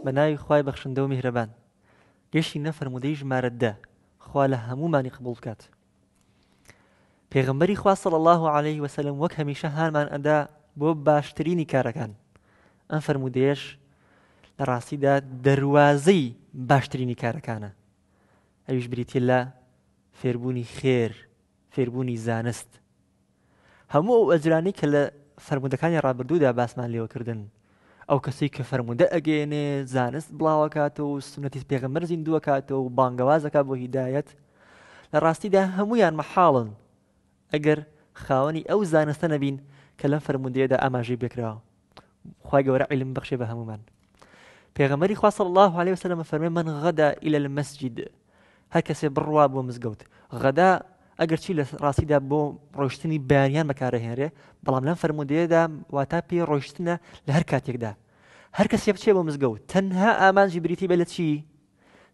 بە ناوی خوای بەخشندە و میهرەبان. گەشتینە فەرموودەی ژمارە دە، خوا لە هەموومانی قبوڵ بکات. پێغەمبەری خوا صلی اللە علیه وسلم وەک هەمیشە هانمان ئەدا بۆ باشترینی کارەکان. ئەم فەرموودەیەش لە ڕاستیدا دەروازەی باشترینی کارەکانە، ئەویش بریتیە لە فێربوونی خێر، فێربوونی زانست. هەموو ئەو ئەجرانەی کە لە فەرموودەکانی ڕابردوودا باسمان لێوە کردن، ئەو کەسەی کە فەرموودە ئەگەیەنێ، زانست بڵاوەکاتەوە و سوننەتی پێغەمبەر زیندووەکاتەوە و بانگەوازەکات بۆ هیدایەت، لە ڕاستیدا هەموویان مەحاڵن ئەگەر خاوەنی ئەو زانستە نەبین کە لەم فەرموودەیەدا ئاماژەی پێکراوە. خوای گەورە عیلم ببەخشێ بە هەموومان. پێغەمبەری خوا صلی الله علیه وسلم فەرمێ من غدا الی المسجد هەر کەسێ بڕوا بۆ مزگەوت غەدا ئەگەرچی لە ڕاستیدا بۆ ڕۆشتنی بەیانیان بەکارەهێنرێ بەڵام لەم فەرمودەیەدا واتا پێی ڕۆشتنە لە هەر کاتێکدا هەر کەسێ بچێ بۆ مزگەوت تەنها ئامانجی بریتی بێ لە چی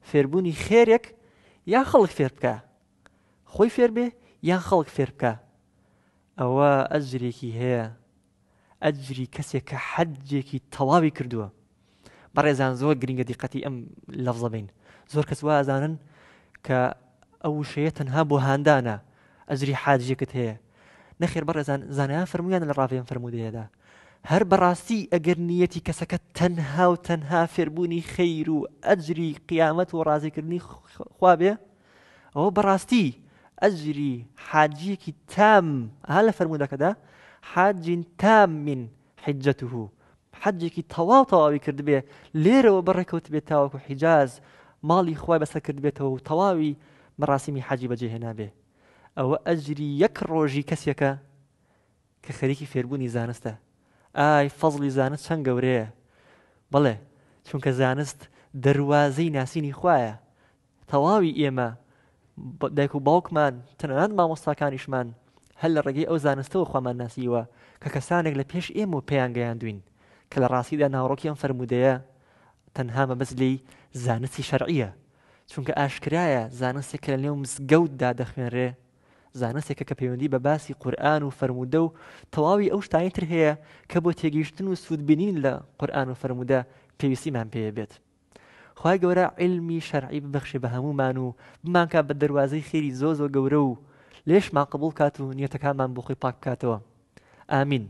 فێربوونی خێرێک یا خەڵک فێر بکە خۆی فێر بێ یان خەڵک فێر بکە ئەوە ئەجرێکی هەیە ئەجری کەسێک کە حەجێکی تەواوی کردووە. بەڕێزان زۆر گرنگە دیقەتی ئەم لەفزە بین. زۆر کەس وا ئەزانن کە ئەو وشەیە تەنها بۆ هاندانە ئەجری حاجیەکت هەیە. نەخێر بەڕێزان زانایان فەرموویانە لە ڕاڤەی ئەم فەرموودەیەدا هەر بەڕاستی ئەگەر نیەتی کەسەکە تەنها و تەنها فێربوونی خەیر و ئەجری قیامەت و ڕازیکردنی خوا بێ ئەوە بەڕاستی ئەجری حاجیەکی تام ها لە فەرموودەکەدا حاجین تام حجته حەجێکی تەواو تەواوی کردبێ لێرەوە بەڕێکەوت بێت تاوەکو حیجاز ماڵی خوای بەسەر کردبێتەوە و تەواوی مەراسیمی حەجی بەجێهێنابێ ئەوە ئەجری یەک ڕۆژی کەسێکە کە خەریکی فێربوونی زانستە ئای فەزڵی زانست چەند گەورەیە بەڵێ چونکە زانست دەروازەی ناسینی خوایە تەواوی ئێمە، دایک و باوکمان، تەنانەت مامۆستاکانیشمان هەر لە ڕێگەی ئەو زانستەوە خوامان ناسیوە کە کەسانێک لە پێش ئێمەوە پێیان گەیاندووین، کە لە ڕاستیدا ناوەڕۆکی ئەم فەرموودەیە تەنها مەبەست لێی زانستی شەرعییە، چونکە ئاشکرایە زانستێک کە لەنێو مزگەوتدا دەخوێنرێ زانستێکە کە پەیوەندی بە باسی قورئان و فەرموودە و تەواوی ئەو شتانەی تر هەیە کە بۆ تێگەیشتن و سوودبینین لە قورئان و فەرموودە پێویستیمان پێیە بێت. خوای گەورە عیلمی شەرعی ببەخشێ بە هەموومان و بمانکات بە دەروازەی خێری زۆر زۆر گەورە و لێشمان قبوڵ کات و نیەتەکانمان بۆ خۆی پاک بکاتەوە ئامین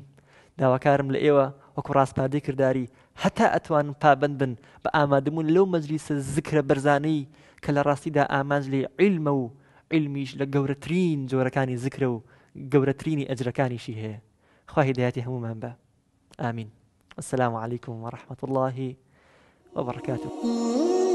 داواکارم لە ئێوە وەکو ڕاسپاردەی کرداری هەتا ئەتوانن پابەند بن بە ئامادەبوون لەو مەجلیسە زکرە بەرزانەی کە لە ڕاستیدا ئامانج لێی عیلمە و عیلمیش لە گەورەترین جۆرەکانی زکرە و گەورەترینی ئەجرەکانیشی هەیە خوا هیدایەتی هەموومان بە آمین السلام علیکم ورحمة اللە وبرکاته.